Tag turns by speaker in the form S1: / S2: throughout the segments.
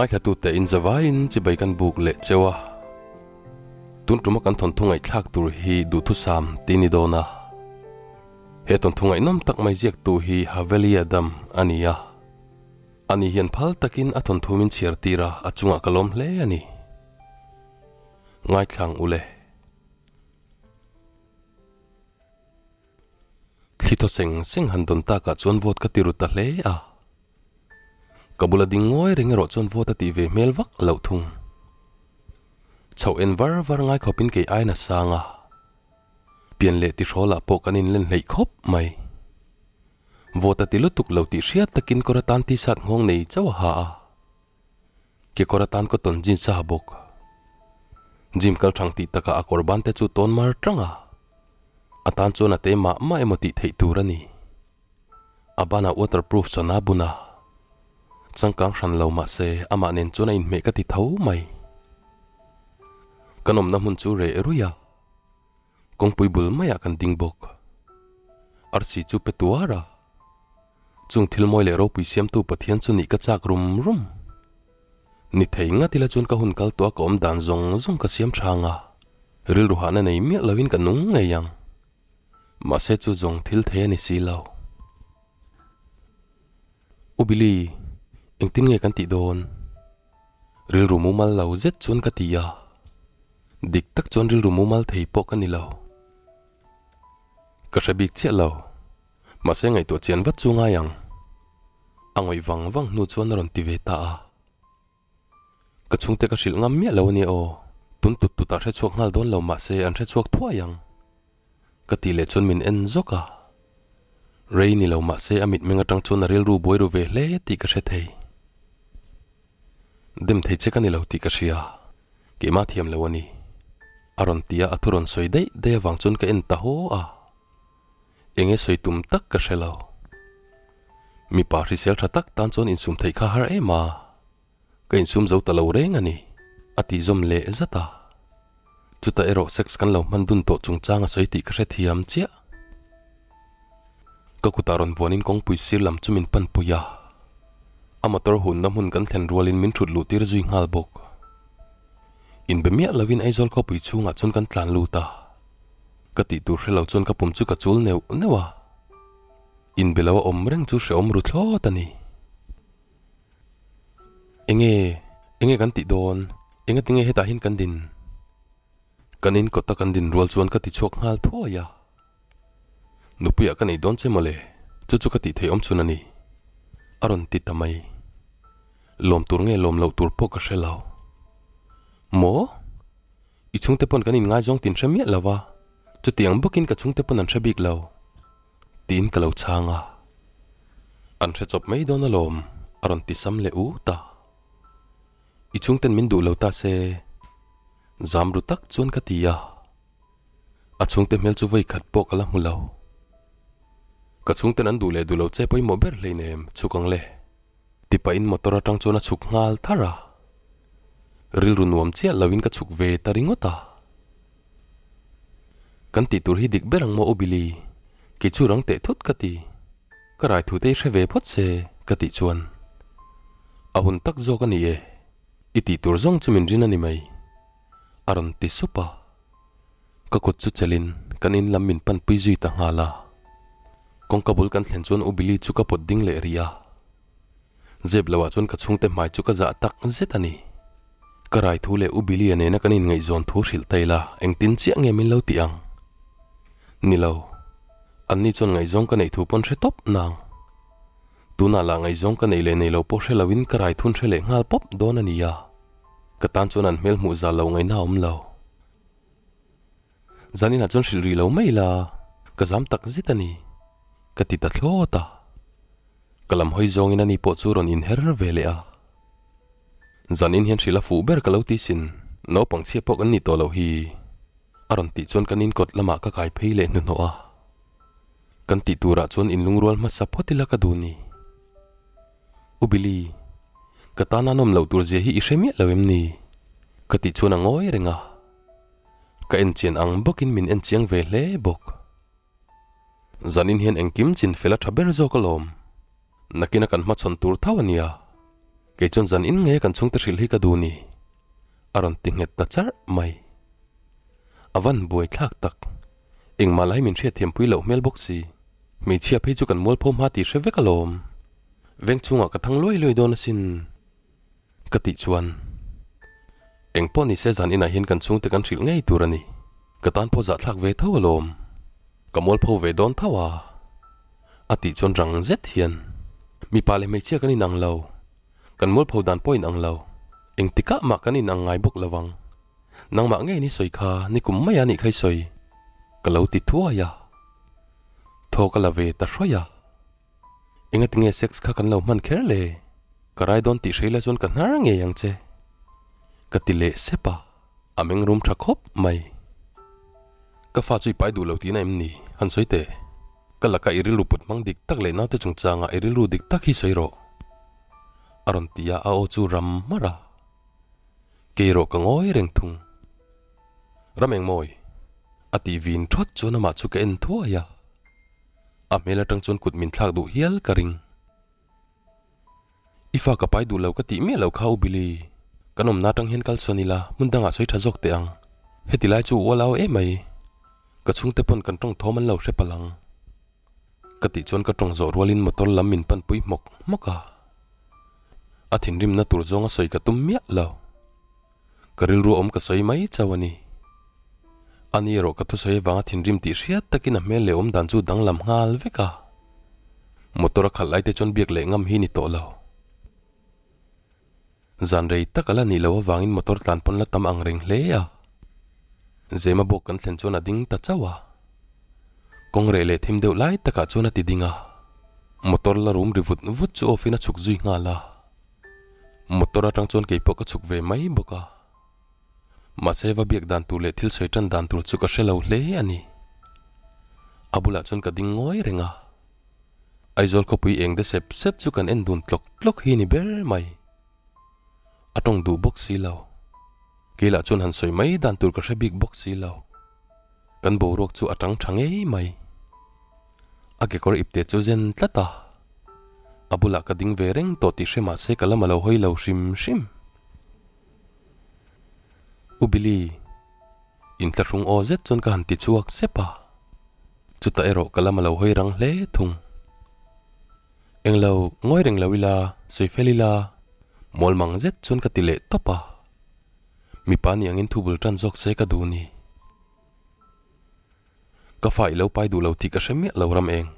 S1: Ngaithlatute in zavaiin chibai kan buk leh cheu a, tun tuma kan thawnthu ngaihthlak tur hi duhthusam tih ni dawn a. He thawnthu ngaihnawm tak mai ziaktu hi Haveli Adam a ni a, ani hian phal takin a thawnthu min chhiar tir a, a chungah ka lawm hle a ni. Ngaithlang ule. Thli thaw seng seng han dawn takah chuan vote ka ti ru ta hle a. Ka bula ding ngawi reng erawh chuan vote a tih ve hmel vak loh thung. Chhoh en var var ngai khawpin kei ain a sang a. Pian leh tihrawlah pawh kan inlen hleih khawp mai. Vote a ti lutuk lo tih hriat takin kawr atan t-shirt nghawng nei chauh a ha a. Kekawr atan cotton jeans a ha bawk. Gym kal thang tih takah a kawr ban te chu tawn mar tang a, a tan chuan a te mah mah emaw tih theih tur a ni. A banah waterproof chuan a bun a, changkang hran lo mah se amah nen chuan a inhmeh ka ti tho mai. Kan awmna hmun chu reh ruih a, kawngpui bul maiah kan ding bawk. Arsi chu pe tuar a. Chung thil mawi leh ropui siamtu Pathian chu nih ka chak rum rum. Ni thei ngat ila chuan ka hun kal tawh a ka awm dan zawng zawng ka siam thang a, rilru hahna nei miah loin ka nung ngei ang. Mahse chu zawng thil thei a ni si lo. U Billy, engtin nge kan tih dawn? Rilru mumal lo zet chuan ka ti a. Dik tak chuan rilru mumal thei pawh ka ni lo. Ka hre bik chiah lo. Mahse ngaihtuah chian vat chu ngai ang. A ngawih vang vang hnu chuan a rawn ti ve ta a. Ka chhungte ka hrilh ngam miah lo a nia aw. Tun tut tut ah hre chhuak nghal dawn lo mahse an hre chhuak thuai ang. Ka tih leh chuan min en zawk a. Rei ni lo mahse a mitmeng atang chuan a rilru buai ru ve hle tih ka hre thei. Dem thei che ka ni lo tih ka hria. Keimah thiam lo a ni. A rawn ti a, a thu rawn sawi daih daih avang chuan ka en ta haw a. Enge sawi tum tak ka hre lo. Mipa hrisel tha tak tan chuan insum theih kha har em a, ka insum zo ta lo reng a ni, a tih zawm leh zat a. Chutah erawh sex kan lo hman dun tawh chungchang a sawi tih ka hre thiam chiah. Ka kutah rawn vuanin kawngpui sir lam chu min panpui a, a motor hunna hmun kan thlen rualin min thut luh tir zui nghal bawk. Inbe miah lovin Aizawl khawpui chhungah chuan kan tlan lut a. Ka tih tur hre lo chuan ka pum chu ka chul neuh neuh a, inbe lo a awm reng chu hrehawm ru thlawt a ni. Enge, enge kan tih dawn? Enga tinge hetah hian kan din? Kan in kawta kan din rual chuan ka ti chhuak nghal thuai a. Nupuiah ka nei dawn che mawle, chu chu ka tih theih awm chhun a ni, a rawn ti ta mai. Lawm tur nge lawm loh tur pawh ka hre lo. Maw? I chhungte pawn kan inngaizawng tin hre miah lo va, chutiang bawkin ka chhungte pawn an hre bik lo, tiin ka lo chhang a. An hre chawp mai dawn alawm, a rawn ti sam leh ut a. I chhungten min duh lo ta se, zam ru tak chuan ka ti a. A chhungte hmel chu vawi khat pawh ka la hmu lo. Ka chhungten an duh leh duh lo che pawimawh ber hleinem, chhuk ang le. Ti pahin motor atang chuan a chhuk nghal thar a. Rilru nuam chiah loin ka chhuk ve ta ringawt a. Kan tih tur hi dik ber ang maw U Billy? Kei chu rang teh thut ka ti. Ka rai thu te i hre ve phawt se ka tih chuan. A hun tak zawk a ni e. I tih tur zawng chu min rin a ni mai. A rawn ti sup a. Ka kut chu chelin kan in lam min panpui zui ta nghal a. Kawngka bul kan thlen chuan U Billy chu ka pawt ding leh rih a. Zep loah chuan ka chhungte hmai chu ka zah tak zet a ni. Ka rai thu leh U Billy-a nena kan inngaihzawn thu hrilh ta ila engtin chiah nge min lo tih ang? Ni lo. Anni chuan ngaihzawng ka neih thu pawn hre tawp nang. Tunah lah ngaihzawng ka neih leh nei lo pawh hre loin ka rai thun hre leh nghal pawp dawn a ni a. Ka tan chuan an hmel hmuh zal lo ngaihna a awm lo. Zaninah chuan hrilh rih lo mai ila, ka zam tak zet a ni, ka ti ta thlawt a. Ka lam hawi zawngin ani pawh chu rawn inher ve leh a. Zanin hian hrilh a fuh ber ka lo ti sin, naupang chhia pawh kan nih tawh loh hi, a rawn tih chuan kan inkawt lamah ka kai phei leh hnuhnawh a. Kan tih turah chuan inlungrual hmasa phawt ila ka duh ni. U Billy, ka tan a nawm loh tur zia hi i hre miah lo em ni? Ka tih chuan a ngawi reng a. Ka en chian ang bawkin min en chiang ve hle bawk. Zanin hian engkim chin fel a tha ber zawk alawm. Nakina kan hmachhawn tur tho a nia. Kei chuan zan in nge kan chhungte hrilh hi ka duh ni? A rawn ti nghet ta charh mai. A van buai thlak tak. Engmah lai min hriat thiampui loh hmel bawk si. Hmeichhia phei chu kan mualpho hma tih hre vek alawm. Veng chhungah ka thang luai luai dawn asin. Ka tih chuan, Eng pawh ni se zan inah hian kan chhungte kan hrilh ngei tur a ni. Ka tan pawh zahthlak ve tho alawm. Ka mualpho ve dawn tho a. A tih chuan rang zet hian, Mipa leh hmeichhia kan inang lo. Kan mualpho dan pawh inang lo. Engtikah mah kan inang ngai bawk lo ang. Nangmah ngei ni sawi kha ni kum mai a nih kha i sawi. Ka lo ti thuai a. Thaw ka la ve ta hruai a. Engatinge sex kha kan lo hman kher le? Ka rai dawn tih hreila chuan ka hnar ngei ang che. Ka ti leh sep a, a meng rum tha khawp mai. Ka fa chu i pai duh lo tihna em ni? Han sawi teh. Ka laka i rilru put hmang dik tak leh naute chungchanga i rilru dik tak hi sawi rawh. A rawn ti a, a aw chu ram mar a. Kei erawh ka ngawi reng thung. Ram engmawi? A tih vin thawt chuan amah chu ka en thuai a. A hmel atang chuan kut min thlak duh hial ka ring. I fa ka pai duh lo ka tih miah lo kha U Billy. Kan awmna atang hian kal sawn ila hmun dangah sawi tha zawk teh ang. Heti lai chu ual au em mai. Ka chhungte pawn kan tawng thawm an lo hre palh ang. Ka tih chuan ka tawng zawh rualin motor lam min panpui hmawk hmawk a. A thinrimna tur zawnga sawi ka tum miah lo. Ka rilru awm ka sawi mai chauh a ni. Ani erawh ka thusawi avanga thinrim tih hriat takin a hmel leh awm dan chu danglam nghal vek a. Motor a khalh lai te chuan biak leh ngam hi ni tawh lo. Zan rei tak a la nih loh avangin motor tlan pawn la tam ang reng hle a. Zema bawk kan thlen chuan a ding ta chauh a. Kawng reh leh thim deuh lai takah chuan a ti ding a. Motor la rum ri vut vut chu off in a chhuk zui nghal a. Motor atang chuan kei pawh ka chhuk ve mai bawk a. Mahse va biak dan tur leh thil sawi tan dan tur chu ka hre lo hle a ni. A bulah chuan ka ding ngawi reng a. Aizawl khawpui eng de sep sep chu kan en dun tlawk tlawk hi ni ber mai. A tawng duh bawk si lo. Kei lah chuan han sawi mai dan tur ka hre bik bawk si lo. Kan boruak chu a tang tha ngei mai. A kekawr ipte chu zen tlat a. A bulah ka ding ve reng tawh tih hre mah se ka lam a lo hawi lo hrim hrim. U Billy, inthlahrung aw zet chuan ka han ti chhuak sep a. Chutah erawh ka lam a lo hawi rang hle thung. Englo, ngawi reng lo ila, sawi fel ila, mawl mang zet chuan ka ti leh tawp a. Mipa ni angin thu bul tan zawk se ka duh ni. Ka fa i lo pai duh lo tih ka hre miah lo ram eng.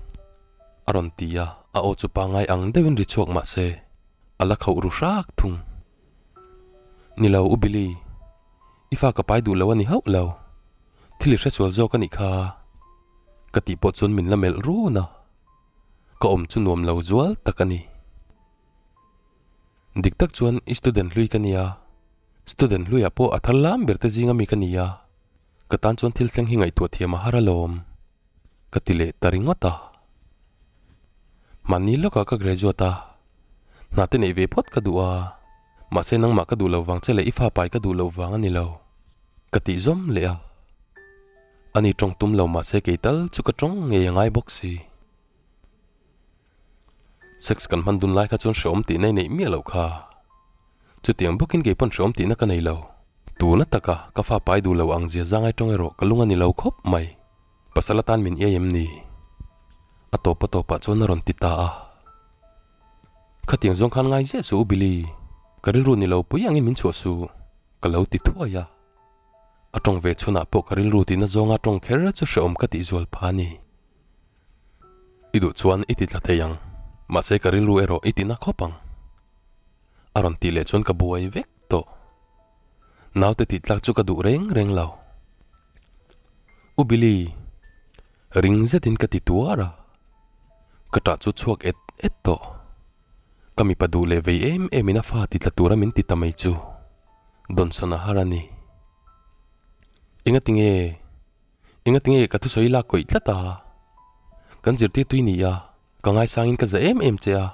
S1: A rawn ti a, a aw chu pangai ang deuhin ri chhuak mah se, a la khauh ru hrak thung. Ni lo, U Billy, i fa ka pai duh lo a ni hauh lo. Thil i hresual zawk a nih kha. Ka tih pawh chuan min la melh run a. Ka awm chu nuam lo zual tak a ni. Dik tak chuan i student hlui ka nia, student hluiah pawh a thar lam ber te zinga mi ka nia, ka tan chuan thil thleng hi ngaihtuah thiam a har alawm, ka ti leh ta ringawt a. Mahni lawkah ka graduate a, hna te neih ve phawt ka duh a, mahse nangmah ka duh lo vang che leh i fa pai ka duh loh vang a ni lo, ka tih zawm leh a. Ani tawng tum lo mahse kei tal chu ka tawng ngei a ngai bawk si. Sex kan hman dun lai kha chuan hreawm tihna i neih miah loh kha. Chutiang bawkin kei pawn hreawm tihna ka nei lo. Tuna taka ka fa pai duh lo ang zia zangai tawng erawh ka lung a ni lo khawp mai. Pasal atan min iai em ni? A tawp a tawpah chuan a rawn ti ta a. Khatiang zawng khan ngai ziah suh u Billy. Ka rilru ni lo pui angin min chhuah suh. Ka lo ti thuai a. A tawng ve chhunah pawh ka rilru tihna zawnga tawng kher chu hreawm ka tih zual pha a ni. I duh chuan i ti tla thei ang, mahse ka rilru erawh i ti na khawp ang. A rawn tih leh chuan ka buai vek tawh. Naute tih tlak chu ka duh reng reng lo. U Billy, ring zetin ka ti tuar a, ka ṭah chu chhuak et et tawh. Ka mipa duh leh vei em em in a fa ti tla tura min ti ta mai chu dawnsawn a har a ni. Engatinge? Engatinge ka thusawi lak kawih tlat a? Kan zirtirtui ni a, ka ngaisangin ka za em em che a.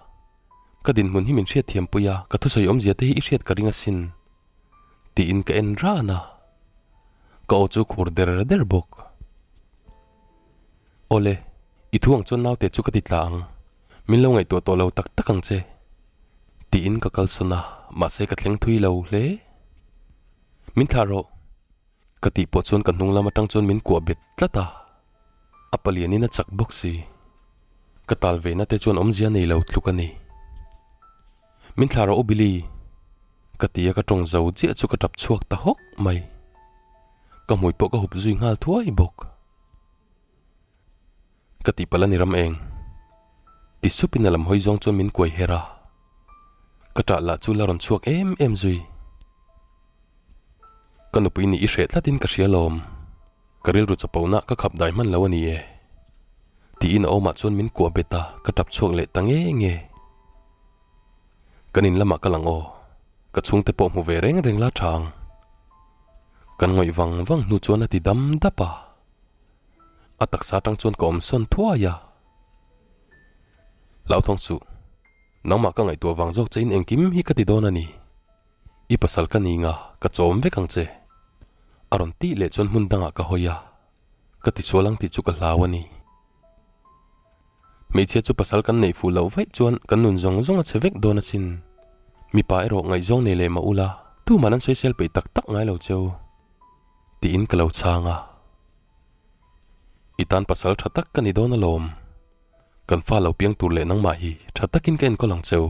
S1: Ka dinhmun hi min hriatthiam pui a, ka thusawi awmzia te hi i hriat ka ring asin. Tiin ka en ran a. Ka aw chu khur der der bawk. Awle, i thu ang chuan naute chu ka ti tla ang. Min lo ngaihtuah tawh lo tak tak ang che. Tiin ka kalsawn a, mahse ka thleng thui lo hle. Min thlah rawh. Ka tih pawh chuan ka hnung lam atang chuan min kuah bet tlat a, a palianin a chak bawk si. Ka tal ve na te chuan awmzia nei lo tluk a ni. Min thlah rawh u Billy. Ka ti a ka tawng zo chiah chu ka tap chhuak ta hawk mai. Ka hmui pawh ka hup zui nghal thuai bawk. Ka tihpalh a ni ram eng. Ti supin a lam hawi zawng chuan min kuai her a. Ka ṭah lah chu la rawn chhuak em em zui. Ka nupui nih i hreh tlatin ka hria lawm. Ka rilru chapona ka khap dai hman lo a ni e. Tiin a awmah chuan min kuah bet a, ka ṭap chhuak leh ta nge nge. Kan in lamah ka lang aw. Ka chhungte pawh hmu ve reng reng la ṭha ang. Kan ngawih vang vang hnu chuan a ti dam dap a. A taksa atang chuan ka awm sawn thuai a. Hlauthawng suh, nangmah ka ngaihtuah vang zawk che in engkim hi ka ti dawn a ni. I pasal ka ni nga, ka chawm vek ang che. A rawn tih leh chuan hmun dangah ka hawi a, ka tisual ang tih chu ka hlau a ni. Hmeichhia chu pasal kan neih fuh loh vaih chuan kan nun zawng zawng a chhe vek dawn asin. Mipa erawh ngaihzawng nei leh mah ula, tuman an sawisel peih tak tak ngai lo cheu. Tiin ka lo chhang a. I tan pasal tha tak ka ni dawn alawm. Kan fa lo piang tur leh nangmah hi tha takin ka enkawl ang cheu.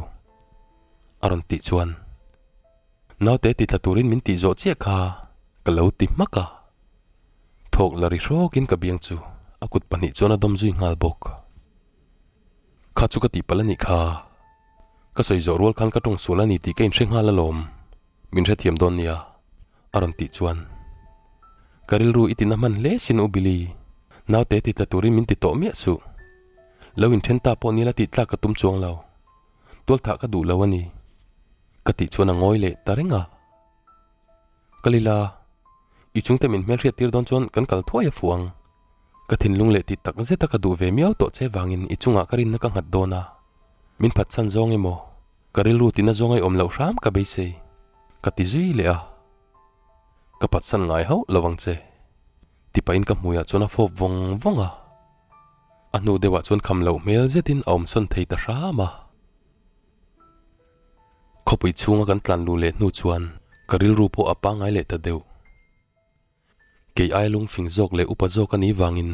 S1: A rawn tih chuan naute ti tla turin min tih zawh chiah kha ka lo ti hmak a. Thawk la ri hrawkin ka biang chu a kut pahnih chuan a dawm zui nghal bawk. Kha chu ka tihpalh a nih kha. Ka sawi zawh rual khan ka tawng sual a ni tih ka inhre nghal alawm. Min hrethiam dawn nia, a rawn tih chuan. Ka rilru i tina hman hle sin u Billy, naute ti tla turin min ti tawh miah suh. Lo inthen ta pawh nila tih tlak ka tum chuang lo. Tualthah ka duh lo a ni. Ka tih chuan a ngawi leh ta reng a. Ka lila, i chungte min hmelhriat tir dawn chuan kan kal thuai a fuh ang. Ka thinlung leh tih tak zeta ka duh ve miau tawh che vangin i chungah ka rinna ka nghat dawn a. Min phatsan zawng emaw? Ka rilru tina zawng ai awm loh hram ka beisei, ka ti zui leh a. Ka phatsan ngai hauh lo ang che, ti pahin ka hmuiah chuan a fawp vawng vawng a. A hnu deuhah chuan kham loh hmel zetin a awm sawn thei ta hram a. Khawpui chhunga kan tlan luh leh hnu chuan ka rilru pawh a pangngai leh ta deuh. Kei ai lungfing zawk leh upa zawk a nih vangin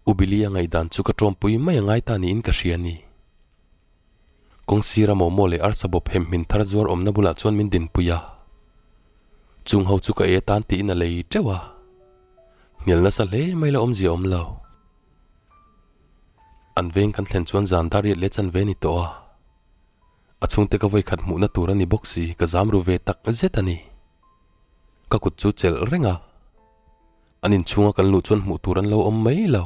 S1: U Billy a ngaihdan chu ka ṭawmpui mai a ngai ta niin ka hria a ni. Kawng sira momo leh arsa bawp hem hmin thar zuar awmna bulah chuan min dinpui a. Chung ho chu ka ei atan tiin a lei ṭeuh a. Hnial nasa hle mai la awmzia awm lo. An veng kan thlen chuan zan dar riat leh chanve a ni tawh a. A chhungte ka vawikhat hmuhna tur a ni bawk si ka zam ru ve tak zet a ni. Ka kut chu chelh reng a, an inchhunga kan luh chuan hmuh tur an lo awm mai lo.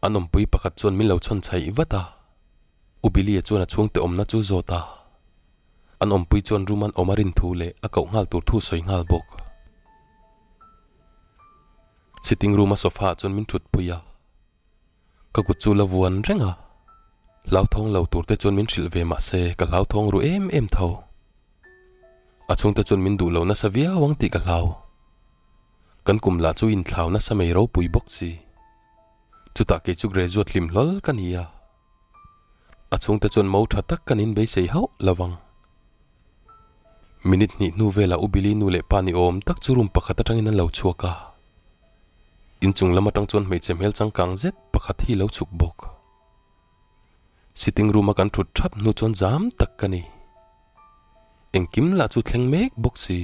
S1: An awmpui pakhat chuan min lo chhawn chhaih vat a, U Billy-a chuan a chhungte awmna chu zawt a, an awmpui chuan room an awm a rin thu leh a koh nghal tur thu sawi nghal bawk. Sitting room a sofa ah chuan min thutpui a, ka kut chu la vuan reng a, hlauthawng lo tur te chuan min hrilh ve mah se ka hlauthawng ru em em tho. A chhungte chuan min duh lo nasa viau ang tih ka hlau. Kan kum lah chu inthlau nasa mai ropui bawk si. Chutah kei chu graduate hlim hlawl ka ni a. A chhungte chuan mo tha tak kan inbeisei hauh lo vang. Minute hnih hnu velah U Billy nu leh pa ni awm tak chu room pakhat atangin an lo chhuak a. Inchung lam atang chuan hmeichhe hmel changkang zet pakhat hi lo chhuk bawk. Sitting room a kan thut thap hnu chuan zam tak ka ni. Engkim lah chu thleng mek bawk si.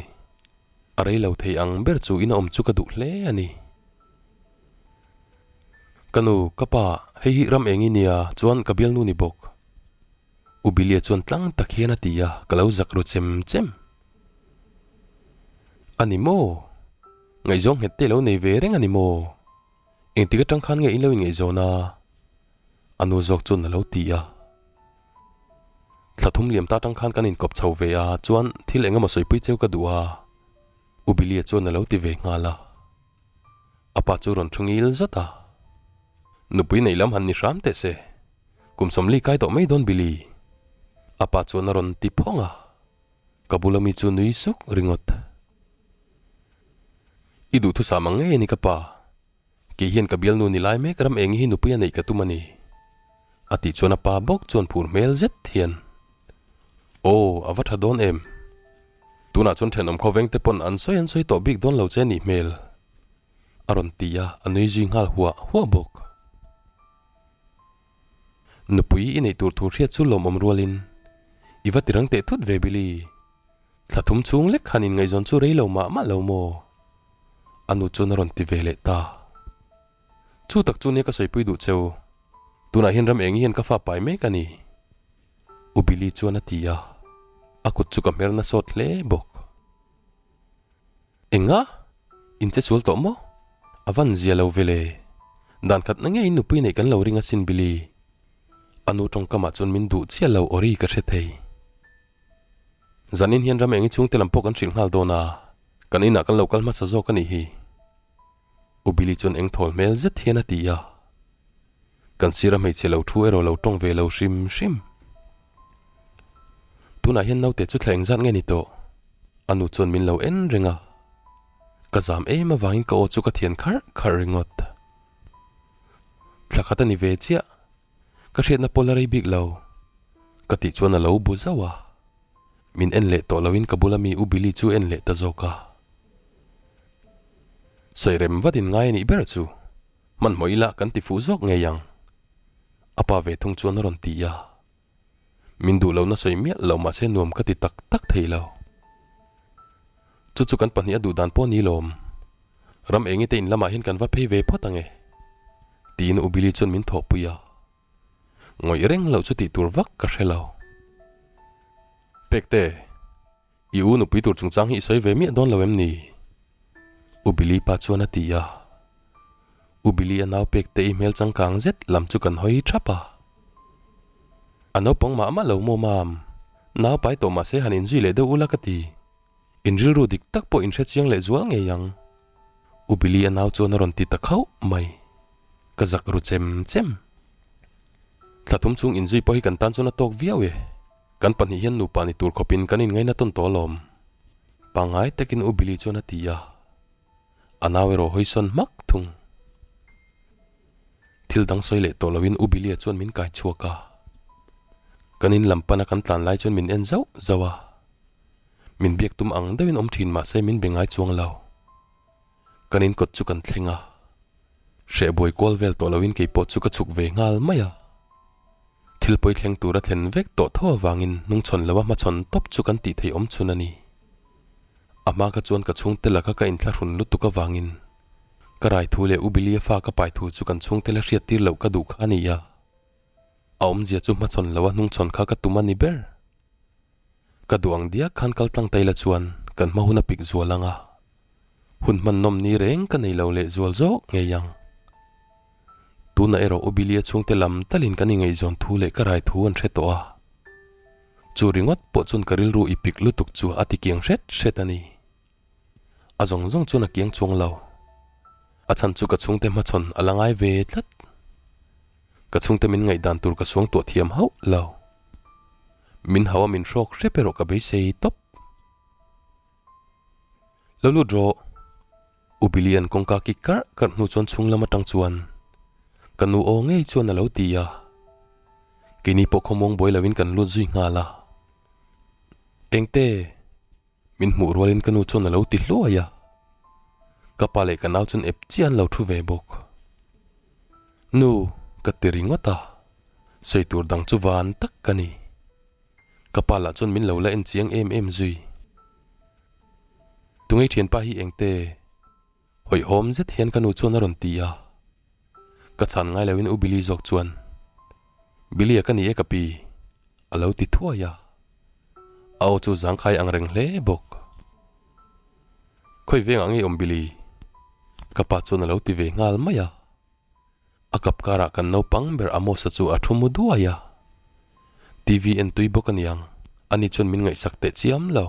S1: A rei lo thei ang ber chu ina awm chu ka duh hle a ni. Ka nu, ka pa, hei hi ram eng i nia, chuan ka bialnu ni bawk. U Billy-a chuan tlang tak hian a ti a, ka lo zak ru chem chem. A ni maw? Ngaihzawng nghet te lo nei ve reng a ni maw? Engtik atang khan nge in lo inngaihzawn a? A nu zawk chuan a lo ti a. Thla thum liam ta atang khan kan inkawp chho ve a, chuan thil eng emaw sawipui cheu ka duh a. U Billy-a chuan a lo ti ve nghal a. A pa chu rawn thu ngil zat a. Nupui neih lam han ni hram teh se. Kum sawmli kai tawh mai dawn Billy. A pa chuan a rawn ti phawng a. Ka bula mi chu nui suk ringawt. I duhthusam ang ngei a ni ka pa. Kei hian ka bialnu ni lai mek ram eng hi nupui a neih ka tum a ni. A tih chuan a pa bawk chuan phur hmel zet hian. Aw, a va tha dawn em? Tunah chuan thenawm khawveng te pawn an sawi an sawi tawh bik dawn lo che nih hmel. A rawn ti a, a nui zui nghal huah huah bawk. Nupui i neih tur thu hriat chu lawmawm rualin i va tirang teh thut ve Billy. Thla thum chhung lek han inngaihzawn chu rei lo mah mah lo maw? A nu chuan a rawn ti ve leh ta. Chu tak chu nia ka sawipui duh cheu. Tunah hian ram eng hian ka fa pai mek a ni. U Billy chuan a ti a, a kut chu ka hmer na sawt hle bawk. Enga? In che sual tawh maw? A van zia lo ve le. Dan khat na ngeiin nupui neih kan lo ring asin Billy. A nu tawngkamah chuan min duh chiah lo awri ka hre thei. Zanin hian ram eng i chhungte lam pawh kan hrilh nghal dawn a, kan inah kan lo kal hmasa zawk a nih hi. U Billy chuan eng thawl hmel zet hian a ti a. Kan sira hmeichhe lo thu erawh lo tawng ve lo hrim hrim. Tunah hian naute chu thla engzat nge ni tawh? A nu chuan min lo en reng a. Ka zam em avangin ka aw chu ka thian kharh kharh ringawt. Thla khat a ni ve chiah. Ka hriatna pawh la rei bik lo. Ka tih chuan a lo bu zauh a. Min en leh tawh loin ka bula mi U Billy chu en leh ta zawk a. Sawi rem vat in ngai a nih ber chu. Hmanhmawh ila kan ti fuh zawk ngei ang. A pa ve thung chuan a rawn ti a. Min duh lohna sawi miah lo mahse nuam ka ti tak tak thei lo. Chu chu kan pahnih a duh dan pawh ni lawm. Ram engi te in lamah hian kan va phei ve phawt ang e. Tiin U Billy chuan min thawhpui a. Ngawih reng loh chu tih tur vak ka hre lo. Pekte, i u nupui tur chungchang hi i sawi ve miah dawn lo em ni? U Billy pa chuan a ti a. U Billy a nau pekte i hmel changkang zet lam chu kan hawi thap a. A naupang mah mah lo maw mam? Nau pai tawh mahse han inzui leh deuh ula ka ti. In rilru dik tak pawh in hre chiang leh zual ngei ang. U Billy a nau chuan a rawn ti ta khauh mai. Ka zak ru chem chem. Thla thum chhung inzui pawh hi kan tan chuan a tawk viau e. Kan pahnih hian nupa ni tur khawpin kan inngaina tawn tawh alawm. Pangngai takin U Billy chuan a ti a. A nau erawh hawi sawn hmak thung. Thil dang sawi leh tawh loin U Billy-a chuan min kai chhuak a. Kan in lam pana kan tlan lai chuan min en zauh zauh a. Min biak tum ang deuhin awm thin mahse min be ngai chuang lo. Kan in kawt chu kan thleng a. Hreh buai kual vel tawh loin kei pawh chu ka chhuk ve nghal mai a. Thil pawi thleng tura thlen vek tawh tho avangin hnungchhawn loa hmachhawn tawp chu kan tih theih awm chhun a ni. A hma kha chuan ka chhungte laka ka inthlahrun lutuk avangin ka rai thu leh U Billy-a fa ka pai thu chu kan chhungte la hriat tir loh ka duh kha a ni a. A awmzia chu hmachhawn loa hnungchhawn kha ka tum a ni ber. Ka duh ang diak khan kal tlang taila chuan kan hma hun a pik zual ang a, hun hman nawm ni reng ka nei lo leh zual zawk ngei ang. Tunah erawh U Billy-a chhungte lam talin kan ingaihzawn thu leh ka rai thu an hre tawh a, chu ringawt pawh chuan ka rilru i pik lutuk chu a ti kiang hret hret a ni. A zawng zawng chuan a kiang chuang lo. A chhan chu ka chhungte hmachhawn a la ngai ve tlat. Ka chhungte min ngaihdan tur ka suang tuah thiam hauh lo. Min hau a min hrawk hrep erawh ka beisei tawp. Lo lut rawh. U Billy-a'n kawngka kik karh karh hnu chuan chhung lam atang chuan ka nu aw ngei chuan a lo ti a. Keini pawh khawmuang buai loin kan lut zui nghal a. Engte? Min hmuh rualin ka nu chuan a lo ti hluai a, ka pa leh ka nau chuan ep chiah an lo thu ve bawk. Nu, ka ti ringawt a, sawi tur dang chu van tak ka ni. Ka pa lah chuan min lo la en chiang em em zui. Tungei thianpa hi engte? Hawihhawm zet hian ka nu chuan a rawn ti a. Ka chhan ngai loin U Billy zawk chuan, Billy-a ka ni e ka pi, a lo ti thuai a. A aw chu zangkhai ang reng hle bawk. Khawi vengah nge awm Billy? Ka pa chuan a lo ti ve nghal mai a. A kap karah kan naupang ber Amos-a chu a thu mu duai a. TV en tui bawk a niang, ani chuan min ngaihsak teh chiam lo.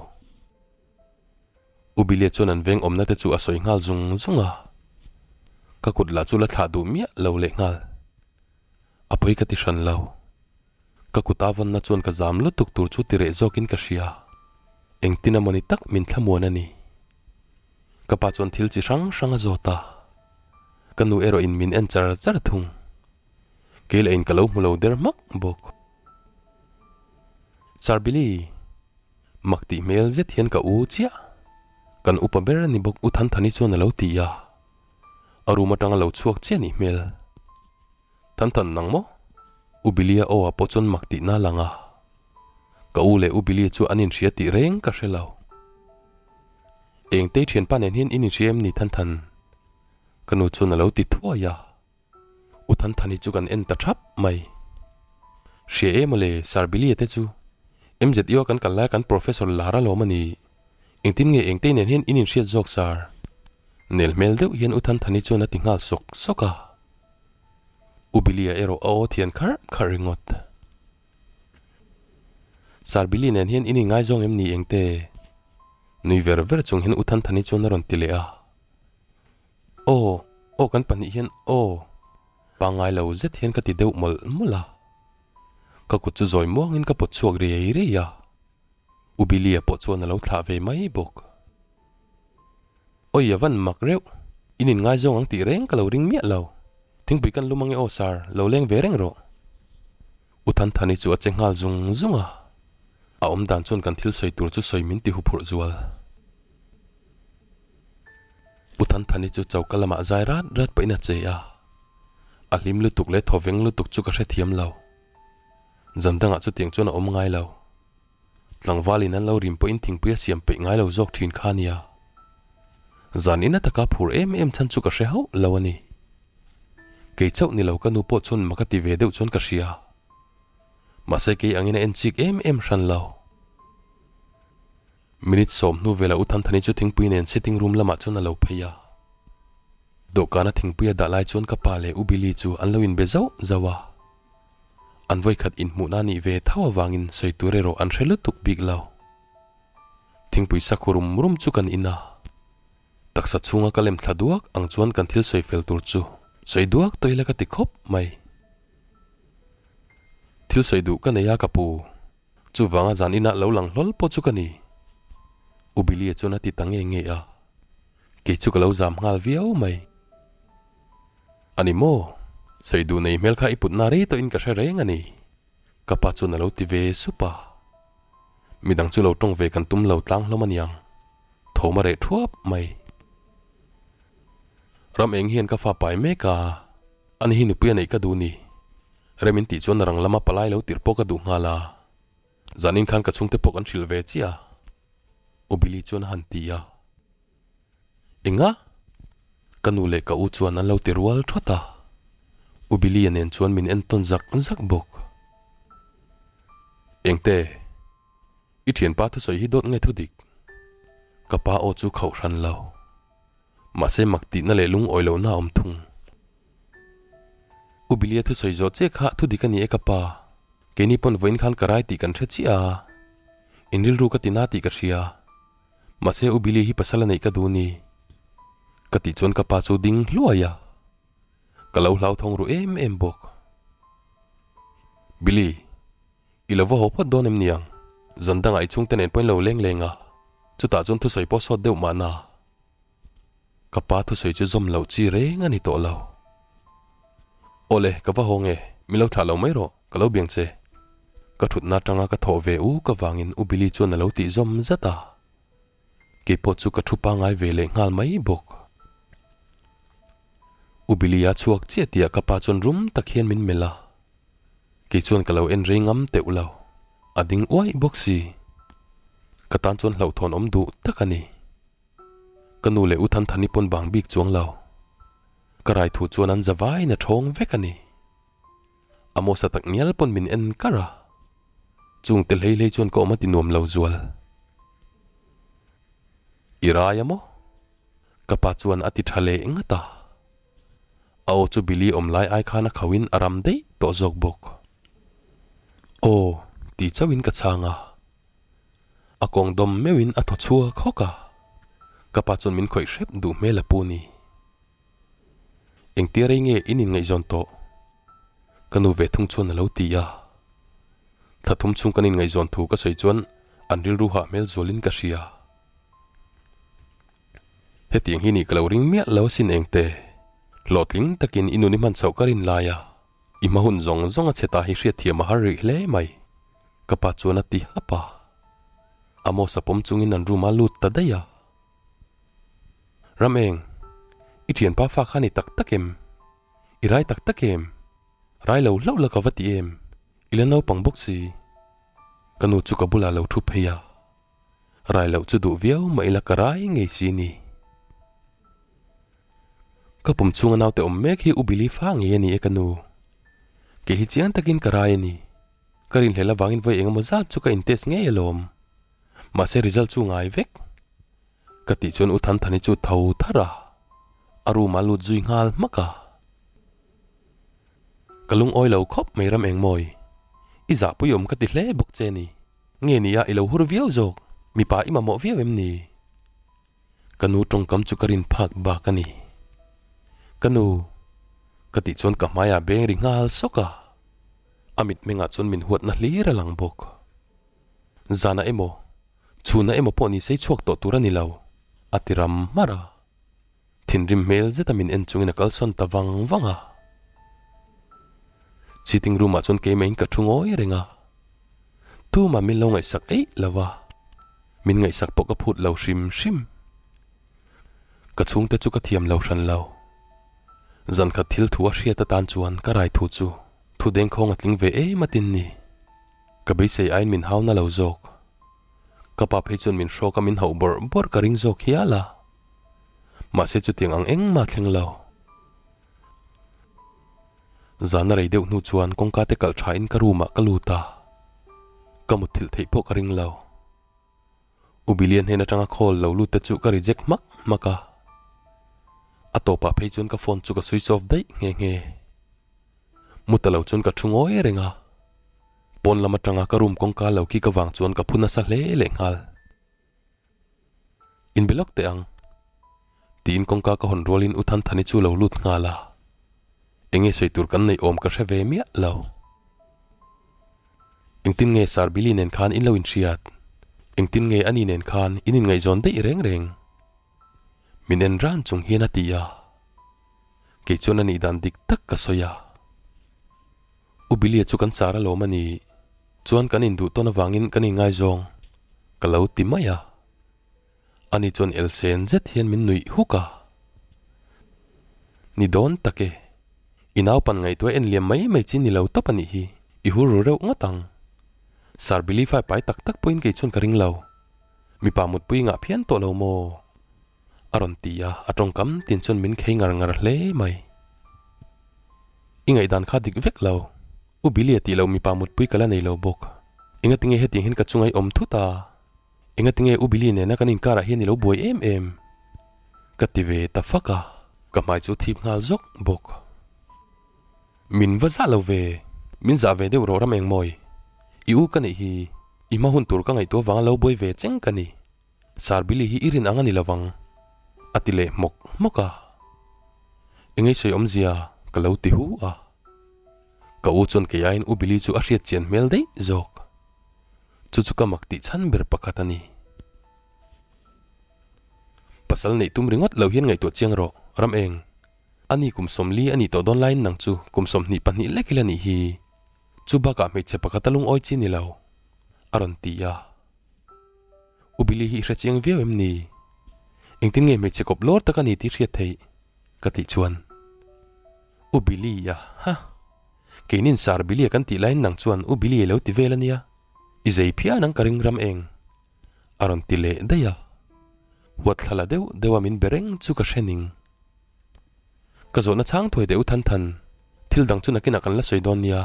S1: U Billy-a chuan an veng awmna te chu a sawi nghal zung zung a, ka kut lah chu la thlah duh miah lo leh nghal. A pawi ka ti hran lo. Ka kut a vawnna chuan ka zam lutuk tur chu ti reh zawkin ka hria. Engtin amawni tak min thlamuan a ni. Ka pa chuan thil chi hrang hrang a zawt a, ka nu erawh in min en char char thung. Kei lah in ka lo hmu lo der hmak bawk. Sir Billy! Mak tih hmel zet hian ka u chiah. Kan upa ber a ni bawk U Thanthani chuan a lo ti a. A room atanga lo chhuak chiah nih hmel. Thanthan nang maw? U Billy-a aw ah pawh chuan mak tihna a lang a. Ka u leh U Billy-a chu an inhria tih reng ka hre lo. Engtei thianpa nen hian in inhria em ni Thanthan? Ka nu chuan a lo ti thuai a. U Thanthani chu kan en ta thap mai. Hria em awle Sir Billy-a te chu. MZU a kan kal lai kan Professor lar alawm a ni. Engtin nge engtei nen hian in inhriat zawk Sir? Nel hmel deuh hian U Thanthani chuan a ti nghal sawk sawk a. U Billy-a erawh a aw thian kharh kharh ringawt. Sir Billy nen hian in inngaizawng em ni engte? Nui ver ver chung hian U Thanthani chuan a rawn ti leh a. Aw, aw kan pahnih hian aw. Pangngai lo zet hian ka ti deuh mawlh mawlh a. Ka kut chu zawi muangin ka pawt chhuak riai riai a. U Billy-a pawh chuan a lo thlah ve mai bawk. Awi a van mak reuh, in inngaizawng ang tih reng ka lo ring miah lo. Thingpui kan lum ange aw sir, lo leng ve reng rawh. U Thanthani chu a che nghal zung zung a, a awm dan chuan kan thil sawi tur chu sawi min ti huphurh zual. U Thanthani chu choka lamah zai rat rat pahin a che a, a hlim lutuk leh thawveng lutuk chu ka hrethiam lo. Zan dangah chutiang chuan a awm ngai lo. Tlangvalin an lo rim pawhin thingpui a siam peih ngai lo zawk thin kha nia. Zan ina taka phur em em chhan chu ka hre hauh lo a ni. Kei chauh ni lo ka nu pawh chuan mak a ti ve deuh chuan ka hria. Mahse kei angin a en chik em em hran lo. Minute sawm hnu velah U Thanthani chu thingpui nen sitting room lamah chuan a lo phei a. Dawhkana thingpui a dah lai chuan ka pa leh U Billy chu an lo inbe zauh zauh a. An vawikhat inhmuhna nih ve tho avangin sawi tur erawh an hre lutuk bik lo. Thingpui sakhaw rum rum chu kan in a. Taksa chhunga ka lem thla duak ang chuan kan thil sawi fel tur chu sawi duak tawh ila ka ti khawp mai. Thil sawi duh ka nei a ka pu. Chuvanga zan inah lo lang hlawl pawh chu ka ni. U Billy-a chuan a ti ta nge nge a. Kei chu ka lo zam nghal viau mai. A ni maw? Sawi duh nei hmel kha i putna rei tawhin ka hre reng a ni. Ka pa chuan a lo ti ve sup a. Midang chu lo tawng ve kan tum lo tlang hlawm a niang. Thawm a reh thuap mai. Ram eng hian ka fa pai mek a, ani hi nupui a neih ka duh ni. Rem in tih chuan rang lama palai lo tirh pawh ka duh nghal a. Zanin khan ka chhungte pawh kan hrilh ve chiah a. U Billy chuan a han ti a. Enga? Ka nu leh ka u chuan an lo ti rual thawt a. U Billy-a nen chuan min entawn zak zak bawk. Engte? I thianpa thusawi hi dawt nge thudik? Ka pa aw chu khauh hran lo. Mahse mak tihna leh lungawi lohna a awm thung. U Billy-a thusawi zawh chiah kha thudik a ni e ka pa. Keini pawn vawiin khan ka rai tih kan hre chiah a. In rilru ka ti na tih ka hria. Mahse U Billy hi pasal a neih ka duh ni. Ka tih chuan ka pa chu ding hluai a. Ka lo hlauthawng ru em em bawk. Billy, i lo va haw phawt dawn em niang? Zan dangah i chhungte nen pawhin lo leng leng a, chutah chuan thusawi pawh sawt deuh mahna. Ka pa thusawi chu zawm loh chi reng a ni tawh lo. Awle, ka va haw nge, min lo thlah lo mai rawh, ka lo biang che. Ka thutna atanga ka thawh ve u ka vangin U Billy chuan a lo tih zawm zat a. Kei pawh chu ka thu pangai ve leh nghal mai bawk. U Billy a chhuak chiah tihah ka pa chuan rum tak hian min melh a. Kei chuan ka lo en rei ngam teuh lo. A ding uaih bawk si. Ka tan chuan hlauhthawn awm duh tak a ni. Ka nu leh U Thanthani pawn bang bik chuang lo. Ka rai thu chuan an za vaiin a thawng vek a ni. Amosa tak ngial pawn min en kar a. Chung te hlei hlei chuan ka awm a ti nuam lo zual. I rai a maw? Ka pa chuan a ti tha leh ngat a. A aw chu Billy awm lai ai khan a khauhin a ram daih tawh zawk bawk. Aw, ti chauhin ka chhang a. A kawng dawm meuhin a thaw chhuak hawk a, ka pa chuan min khawih hrep duh hmel a pu ni. Engtia rei nge in inngaihzawn tawh? Ka nu ve thung chuan a lo ti a. Thla thum chhung kan inngaihzawn thu ka sawi chuan an rilru hah hmel zualin ka hria. Hetiang hi nih ka lo ring miah lo asin engte. Hlawhtling takin i nun i hman chhoh ka rin lai a, i hma hun zawng zawng a chhe ta hi hriatthiam a har rih hle mai. Ka pa chuan a ti hap a. Amos a pawm chungin an room a lut ta daih a. Ram eng, i thianpa fa kha ni tak tak em? I rai tak tak em? Rai lo hlauh la ka va ti em? I la naupang bawk si. Ka nu chu ka bulah lo thu phei a. Rai loh chu duh viau mah ila ka rai ngei si ni. Ka pum chhunga naute awm mek hi U Billy fa ngei a ni e ka nu. Kei hi chiang takin ka rai a ni. Ka rinhlelh avangin vawi eng emaw zat chu ka in test ngei alawm. Mahse result chu ngai vek. Ka tih chuan U Thanthani chu tho thar a, a room ah lut zui nghal hmak a. Ka lungawi lo khawp mai ram eng mawi. I zahpui awm ka ti hle bawk che ni. Nge nia i lo hur viau zawk, mipa i mamawh viau em ni? Ka nu tawngkam chu ka rin phak bak a ni. Ka nu, ka tih chuan ka hmaiah beng ri nghal sawk a. A mitmengah chuan min huatna hlir a lang bawk. Zana emaw, chhuna emaw pawh ni sei chhuak tawh tur a ni lo, a ti ram hmarh a. Thinrim hmel zeta min en chungin a kalsawn ta vang vang a. Sitting room ah chuan keimah in ka thu ngawi reng a. Tumah min lo ngaihsak eih lo va, min ngaihsak pawh ka phut lo hrim hrim. Ka chhungte chu ka thiam lo hran lo. Zankhat thil thu a hriat atan chuan ka rai thu chu thu dengkhawng a tling ve em a tin ni. Ka beisei aiin min hau na lo zawk. Ka pa phei chuan min hrawk a min hauh bawrh bawrh ka ring zawk hial a. Mahse chutiang ang engmah thleng lo. Zana rei deuh hnu chuan kawngka te kalh tha in ka room ah ka lut a. Ka mutthilh theih pawh ka ring lo. U Billian hnen atanga call lo lut te chu ka reject hmak hmak a. A tawpah phei chuan ka phone chu ka switch off daih nghe nghe. Mu ta lo chuan ka thu ngawi reng a. Pawn lam atanga ka room kawngka lo khi ka vang chuan ka phu nasa hle leh nghal. In be lawk teh ang. Tiin kawngka ka hawn rualin U Thanthani chu lo lut nghal a. Enge sawi tur kan neih awm ka hre ve miah lo. Engtin nge Sir Billy nen khan in lo inhriat? Engtin nge ani nen khan in inngaihzawn daih reng reng? Min en ran chung hian a ti a. Kei chuan a nih dan dik tak ka sawi a. U Billy-a chu kan sar alawm a ni. Chuan kan induh tawn avangin kan inngaizawng ka lo ti mai a. Ani chuan elsen zet hian min nuih huk a. Ni dawn tak e. I naupan ngaihtuah en liam mai mai chi ni lo tawp a nih hi. I hur ru reuh ngawt ang. Sir Billy fai pai tak tak pawhin kei chuan ka ring lo. Mipa mutpui ngah phian tawh lo maw? A rawn ti a, a tawngkam tin chuan min khei ngar ngar hle mai. I ngaihdan kha dik vek lo. U Billy a tih loh mipa mutpui ka la nei lo bawk. Engatinge hetiang hian ka chunga i awm thut a? Engatinge U Billy nena kan inkarah hian i lo buai em em? Ka ti ve ta fak a, ka hmai chu thip nghal zawk bawk. Min va zah lo ve, min zah ve deuh rawh ram engmawi. I u ka neih hi, i hma hun tur ka ngaihtuah vanga lo buai ve cheng ka ni. Sir Billy hi i rin ang a ni lovang, a ti leh hmawk hmawk a. Engei sawi awmzia ka lo ti hu a. Ka u chuan kei aiin U Billy chu a hriat chian hmel daih zawk. Chu chu ka mak tih chhan ber pakhat a ni. Pasal neih tum ringawt lo hian ngaihtuah chiang rawh, ram eng. Ani kum 40 a nih tawh dawn laiin nang chu kum 22 lek ila nih hi. Chu bakah hmeichhe pakhat a lungawi chi ni lo, a rawn ti a. U Billy hi i hre chiang viau em ni? Engtin nge hmeichhe kawp lawr tak a ni tih hriat theih? Ka tih chuan. U Billy a, ha! Keinin Sir Billy a kan tih laiin nang chuan U Billy a lo ti vel a nia. I zei phian ang ka ring ram eng. A rawn ti leh daih a. Huat thla la deuh deuh a min be reng chu ka hre ning. Ka zawhna chhang thuai teh U Thanthan, thil dang chu nakinah kan la sawi dawn nia.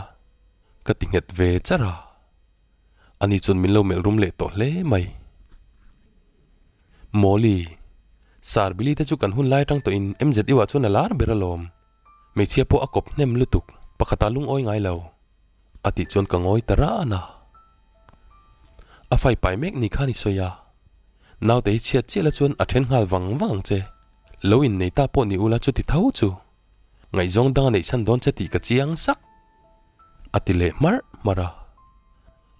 S1: Ka ti nghet ve char a. Ani chuan min lo melh rum leh tawh hle mai. Mawli, Sir Billy te chu kan hun lai atang tawhin MZU ah chuan a lar ber alawm. Hmeichhia pawh a kawp hnem lutuk, pakhat ah lungawi ngai lo. A tih chuan ka ngawi ta ran a. A fai pai mek ni khan i sawi a. Naute hi chhiat chiah la chuan a then nghal vang vang ang che. Lo innei ta pawh ni ula chuti tho chu. Ngaihzawng dang a neih chhan dawn che tih ka chiang sak. A ti leh hmarh hmarh a.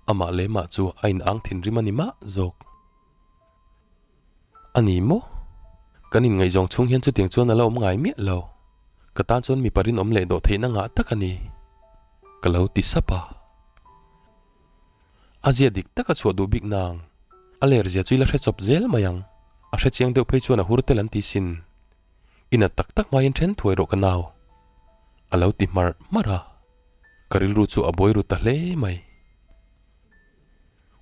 S1: Amah leh mah chu a inang thinrim a ni mah zawk. A ni maw? Kan inngaihzawng chhung hian chutiang chuan a la awm ngai miah lo. Ka tan chuan mipa rinawm leh dawh theihna ngah tak a ni. Ka lo ti sap a. A zia dik taka chhuah duh bik nang. A ler zia chu i la hre chawp zel mai ang. A hre chiang deuh phei chuan a hur tel an ti sin. I nat tak tak hmain then thuai rawh ka nau. A lo ti hmarh hmarh a. Ka rilru chu a buai ru ta hle mai.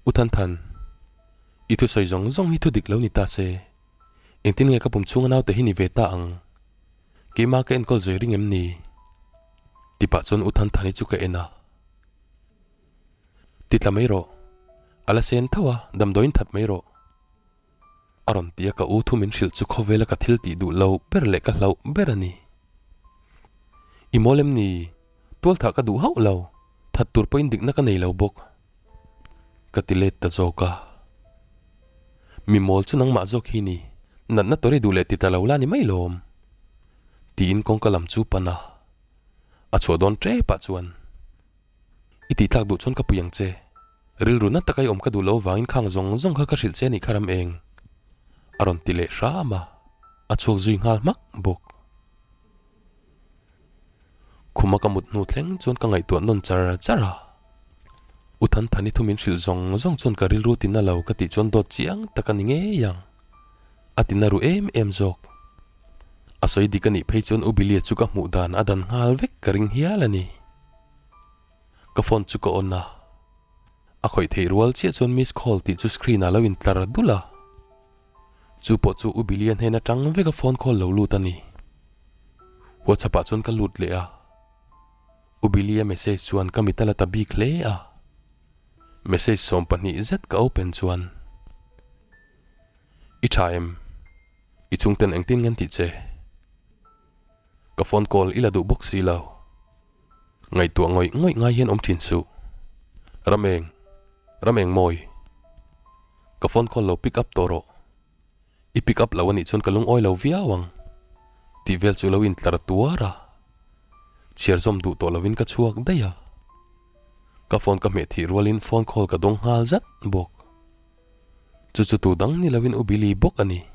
S1: U Than Than, i thusawi zawng zawng hi thu dik lo ni ta se. Engtin nge ka pum chhunga naute hi ni ve ta ang? Keimah ka enkawl zui ring em ni? Ti pah chuan U Than Thani chu ka en a. Ti tla mai rawh. A la sen tho a, damdawiin that mai rawh. A rawn ti a, ka u thu min hrilh chu khawvela ka thil tih duh lo ber leh ka hlauh ber a ni. I mawl em ni? Tualthah ka duh hauh lo. That tur pawhin dikna ka nei lo bawk. Ka ti let ta zawk a. Mi mawl chu nangmah zawk hi ni. Natna tawri duh leh ti ta lo la ni mai lawm. Tiin kawngka lam chu pan a. A chhuah dawn tepah chuan. I tih tlak duh chuan ka pui ang che. Rilru na taka i awm ka duh loh vangin khang zawng zawng kha ka hrilh che a nih kha ram eng. A rawn ti leh hram a. A chhuak zui nghal hmak bawk. Khuma ka mut hnu thleng chuan ka ngaihtuah nawn char char a. U Thanthani thu min hrilh zawng zawng chuan ka rilru tina lo ka tih chuan dawt chiang tak a ni ngei ang. A tina ru em em zawk. A sawi dik a nih phei chuan U Bilia chu ka hmuh dan a dan nghal vek ka ring hial a ni. Ka phone chu ka on a. A khawih theih rual chiah chuan miss call tih chu screen ah lo intlar dul a. Chu pawh chu U Bilia hnen atang vek a phone call lo lut a ni. WhatsApp ah chuan ka lut leh a. U Bilia message chuan ka mit a la ta bik hle a. Message 12 zet ka open chuan. I tha em? I chhungten engtin nge an tih che? Ka phone call i la duh bawk si lo. Ngaihtuah ngawih ngawih ngai hian awm thin suh. Rameng, Rameng mawi. Ka phone call lo pick up tawh rawh. I pick up lo anih chuan ka lungawi lo viau ang. Tih vel chu lo intlar tuar a. Chhiar zawm duh tawh lovin ka chhuak daih a. Ka phone ka hmeh thih rualin phone call ka dawng nghal zat bawk. Chu chu tu dang ni lovin U Billy bawk a ni.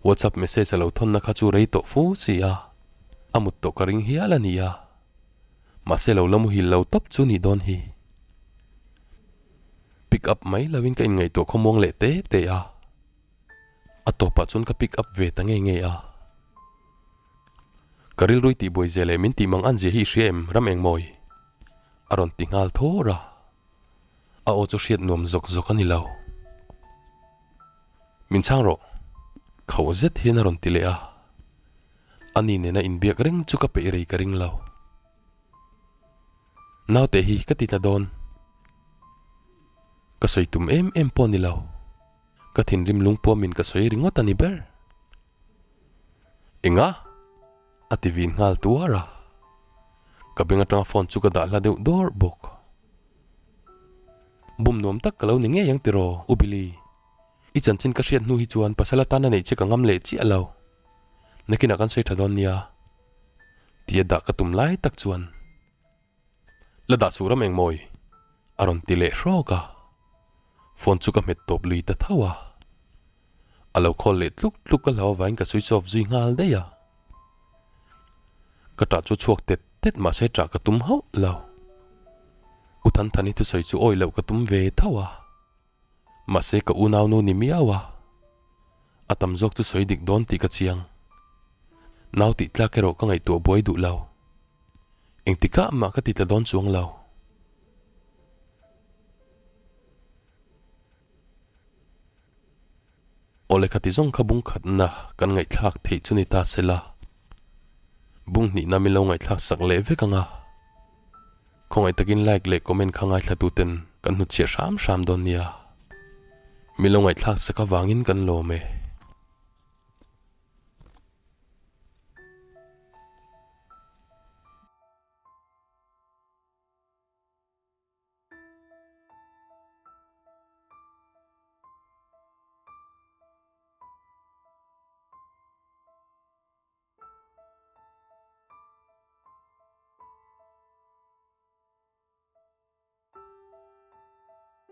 S1: WhatsApp message a lo thawnna kha chu rei tawh fu si a, a mut tawh ka ring hial a ni a. Mahse lo la muhil lo tawp chu nih dawn hi. Pick up mai lovin ka inngaihtuah khawmuang leh te te a. A tawpah chuan ka pick up ve ta ngei ngei a. Ka rilrui tihbuai zia leh min tih mang an zia hi i hria em ram engmawi? A rawn ti nghal thawr a. A aw chu hriat nuam zawk zawk a ni lo. Min chhang rawh. Khauh zet hian a rawn ti leh a. Ani nena inbiak reng chu ka peih rei ka ring lo. Naute hi ka ti tla dawn. Ka sawi tum em em pawh a ni lo. Ka thinrim lungpuamin ka sawi ringawt a ni ber. Enga? A ti vin nghal tuar a. Ka beng atanga phone chu ka dah hla deuh dawr bawk. Bum nuam tak ka lo ni ngei ang tiraw, U Billy. I chanchin ka hriat hnu hi chuan pasal atana neih che ka ngam leh chiah lo. Nakinah kan sawi tha dawn nia. Tia dah ka tum lai tak chuan. La dah suh ram engmawi? A rawn ti leh hrawk a. Phone chu ka hmet tawp lui ta tho a. A lo call leh tluk tluk ka hlau avangin ka switch off zui nghal daih a. Ka ṭah chu chhuak tet tet mahse ṭah ka tum hauh lo. U Thanthani thusawi chu awi loh ka tum ve tho a. Mahse ka unaunu ni miau a, a tam zawk chu sawi dik dawn tih ka chiang. Nau tih tlak erawh ka ngaihtuah buai duh lo. Engtikah mah ka ti tla dawn chuang lo. Awle khati zawng kha bung khatna kan ngaihthlak theih chu ni ta se la, bung hnihna min lo ngaihthlak sak leh vek ang a. Khawngaih takin like leh comment kha ngaithla tuten kan hnutchhiah hram hram dawn nia. Min lo ngaihthlak sak avangin kan lawm e.